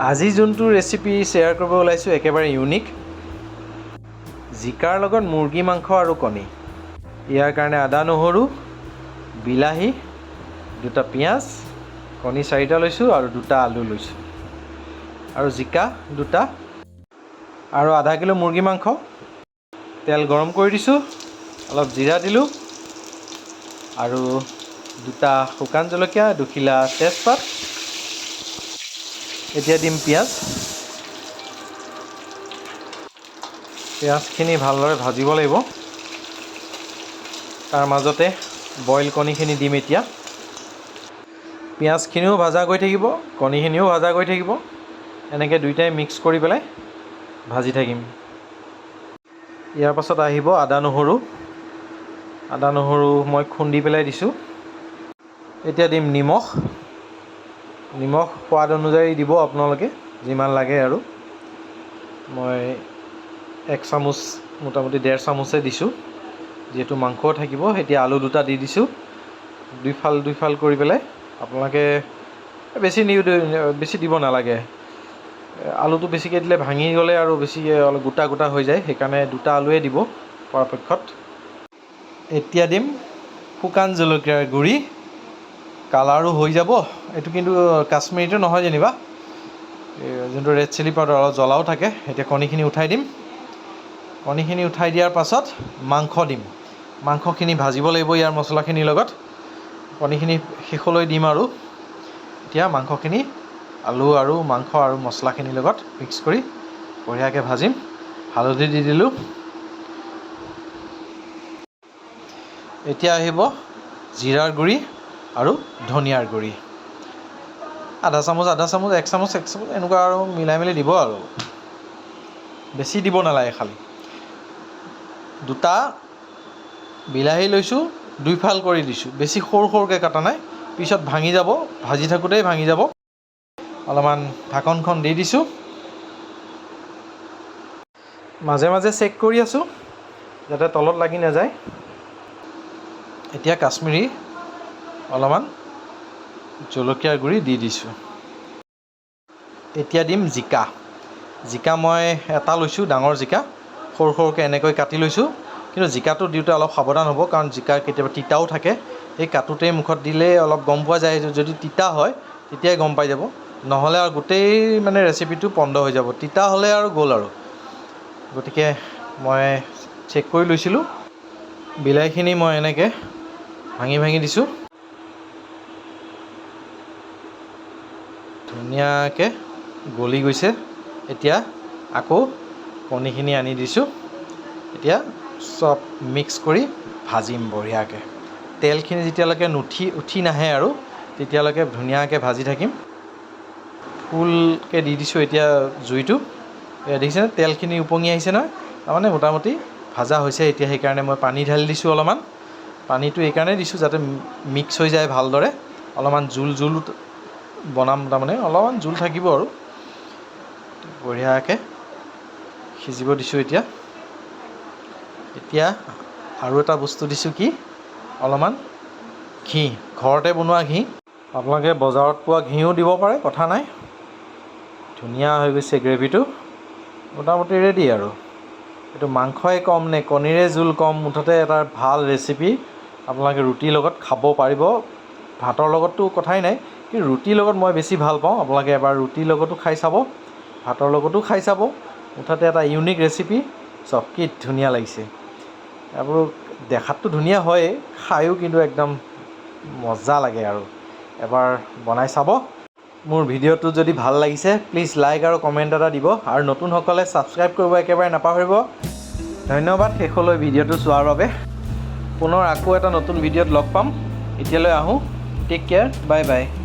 আজি যোনটো recipe share কৰিব ওলাইছোঁ, একেবাৰে ইউনিক, জিকাৰ লগত মুৰ্গী মাংস আৰু কণী। ইয়াৰ কাৰণে আদা, নহৰু, বিলাহী, দুটা পিঁয়াজ, কণী চাৰিটা লৈছোঁ আৰু দুটা আলু লৈছোঁ আৰু জিকা দুটা আৰু আধা কিলো মুৰ্গী মাংস। তেল গৰম কৰি দিছোঁ, অলপ জিৰা দিলোঁ আৰু দুটা শুকান জলকীয়া, দুখিলা তেজপাত। এতিয়া দিম পিঁয়াজ। পিঁয়াজখিনি ভালদৰে ভাজিব লাগিব। তাৰ মাজতে বইল কণীখিনি দিম। এতিয়া পিঁয়াজখিনিও ভাজা গৈ থাকিব, কণীখিনিও ভাজা গৈ থাকিব। এনেকৈ দুইটাই মিক্স কৰি পেলাই ভাজি থাকিম। ইয়াৰ পাছত আহিব আদা নহৰু। আদা নহৰু মই খুন্দি পেলাই দিছোঁ। এতিয়া দিম নিমখ। নিমখ সোৱাদ অনুযায়ী দিব আপোনালোকে, যিমান লাগে আৰু। মই এক চামুচ, মোটামুটি ডেৰ চামুচে দিছোঁ, যিহেতু মাংসও থাকিব। এতিয়া আলু দুটা দি দিছোঁ, দুইফাল দুইফাল কৰি পেলাই। আপোনালোকে বেছি দিব নালাগে। আলুটো বেছিকৈ দিলে ভাঙি গ'লে আৰু বেছি অলপ গোটা গোটা হৈ যায়। সেইকাৰণে দুটা আলুৱে দিব পৰাপক্ষত। এতিয়া দিম শুকান জলকীয়াৰ গুড়ি, কালাৰো হৈ যাব। এইটো কিন্তু কাশ্মীৰীটো নহয় যেনিবা, এই যোনটো ৰেড চিলি পাউডাৰ, অলপ জ্বলাও থাকে। এতিয়া কণীখিনি উঠাই দিম। কণীখিনি উঠাই দিয়াৰ পাছত মাংস দিম। মাংসখিনি ভাজিব লাগিব ইয়াৰ মছলাখিনিৰ লগত। কণীখিনি শেষলৈ দিম। আৰু এতিয়া মাংসখিনি আলু আৰু মাংস আৰু মছলাখিনিৰ লগত মিক্স কৰি বঢ়িয়াকৈ ভাজিম। হালধি দি দিলোঁ। এতিয়া আহিব জিৰাৰ গুড়ি আৰু ধনিয়াৰ গুড়ি। আধা চামুচ, আধা চামুচ, এক চামুচ, এক চামুচ, এনেকুৱা আৰু মিলাই মেলি দিব আৰু, বেছি দিব নালাগে খালি। দুটা বিলাহী লৈছোঁ, দুইফাল কৰি দিছোঁ, বেছি সৰু সৰুকৈ কটা নাই, পিছত ভাঙি যাব, ভাজি থাকোঁতেই ভাঙি যাব। অলপমান ঢাকনখন দি দিছোঁ। মাজে মাজে চেক কৰি আছোঁ যাতে তলত লাগি নাযায়। এতিয়া কাশ্মীৰী অলপমান জলকীয়াৰ গুড়ি দি দিছোঁ। এতিয়া দিম জিকা। জিকা মই এটা লৈছোঁ, ডাঙৰ জিকা, সৰু সৰুকৈ এনেকৈ কাটি লৈছোঁ। কিন্তু জিকাটো দিওঁতে অলপ সাৱধান হ'ব, কাৰণ জিকা কেতিয়াবা তিতাও থাকে। সেই কাটোতেই মুখত দিলেই অলপ গম পোৱা যায়। যদি তিতা হয়, তেতিয়াই গম পাই যাব। নহ'লে আৰু গোটেই মানে ৰেচিপিটো পণ্ড হৈ যাব। তিতা হ'লে আৰু গ'ল আৰু। গতিকে মই চেক কৰি লৈছিলোঁ। বিলাহীখিনি মই এনেকৈ ভাঙি ভাঙি দিছোঁ। ধুনীয়াকৈ গলি গৈছে। এতিয়া আকৌ কণীখিনি আনি দিছোঁ। এতিয়া চব মিক্স কৰি ভাজিম বঢ়িয়াকৈ। তেলখিনি যেতিয়ালৈকে উঠি নাহে আৰু, তেতিয়ালৈকে ধুনীয়াকৈ ভাজি থাকিম। ফুলকৈ দি দিছোঁ এতিয়া জুইটো। এয়া দেখিছেনে, তেলখিনি উপঙি আহিছে নহয়? তাৰমানে মোটামুটি ভাজা হৈছে এতিয়া। সেইকাৰণে মই পানী ঢালি দিছোঁ অলপমান। পানীটো এইকাৰণেই দিছোঁ যাতে মিক্স হৈ যায় ভালদৰে। অলপমান জোল জোল বনাম, তাৰমানে অলপমান জোল থাকিব। আৰু বঢ়িয়াকৈ সিজিব দিছোঁ এতিয়া। এতিয়া আৰু এটা বস্তু দিছোঁ কি, অলপমান ঘি, ঘৰতে বনোৱা ঘি। আপোনালোকে বজাৰত পোৱা ঘিও দিব পাৰে, কথা নাই। ধুনীয়া হৈ গৈছে গ্ৰেভিটো, মোটামুটি ৰেডি। আৰু এইটো মাংসই কম নে কণীৰে জোল কম, মুঠতে এটা ভাল ৰেচিপি। আপোনালোকে ৰুটিৰ লগত খাব পাৰিব, ভাতৰ লগততো কথাই নাই, কিন্তু ৰুটিৰ লগত মই বেছি ভাল পাওঁ। আপোনালোকে এবাৰ ৰুটিৰ লগতো খাই চাব, ভাতৰ লগতো খাই চাব। মুঠতে এটা ইউনিক ৰেচিপি। চাওক কি ধুনীয়া লাগিছে। এইবোৰ দেখাততো ধুনীয়া হয়েই, খায়ো কিন্তু একদম মজা লাগে। আৰু এবাৰ বনাই চাব। মোৰ ভিডিঅ'টো যদি ভাল লাগিছে, প্লিজ লাইক আৰু কমেণ্ট এটা দিব আৰু নতুনসকলে ছাবস্ক্ৰাইব কৰিব একেবাৰে নাপাহৰিব। ধন্যবাদ শেষলৈ ভিডিঅ'টো চোৱাৰ বাবে। পুনৰ আকৌ এটা নতুন ভিডিঅ'ত লগ পাম। এতিয়ালৈ আহোঁ। Take care, bye bye.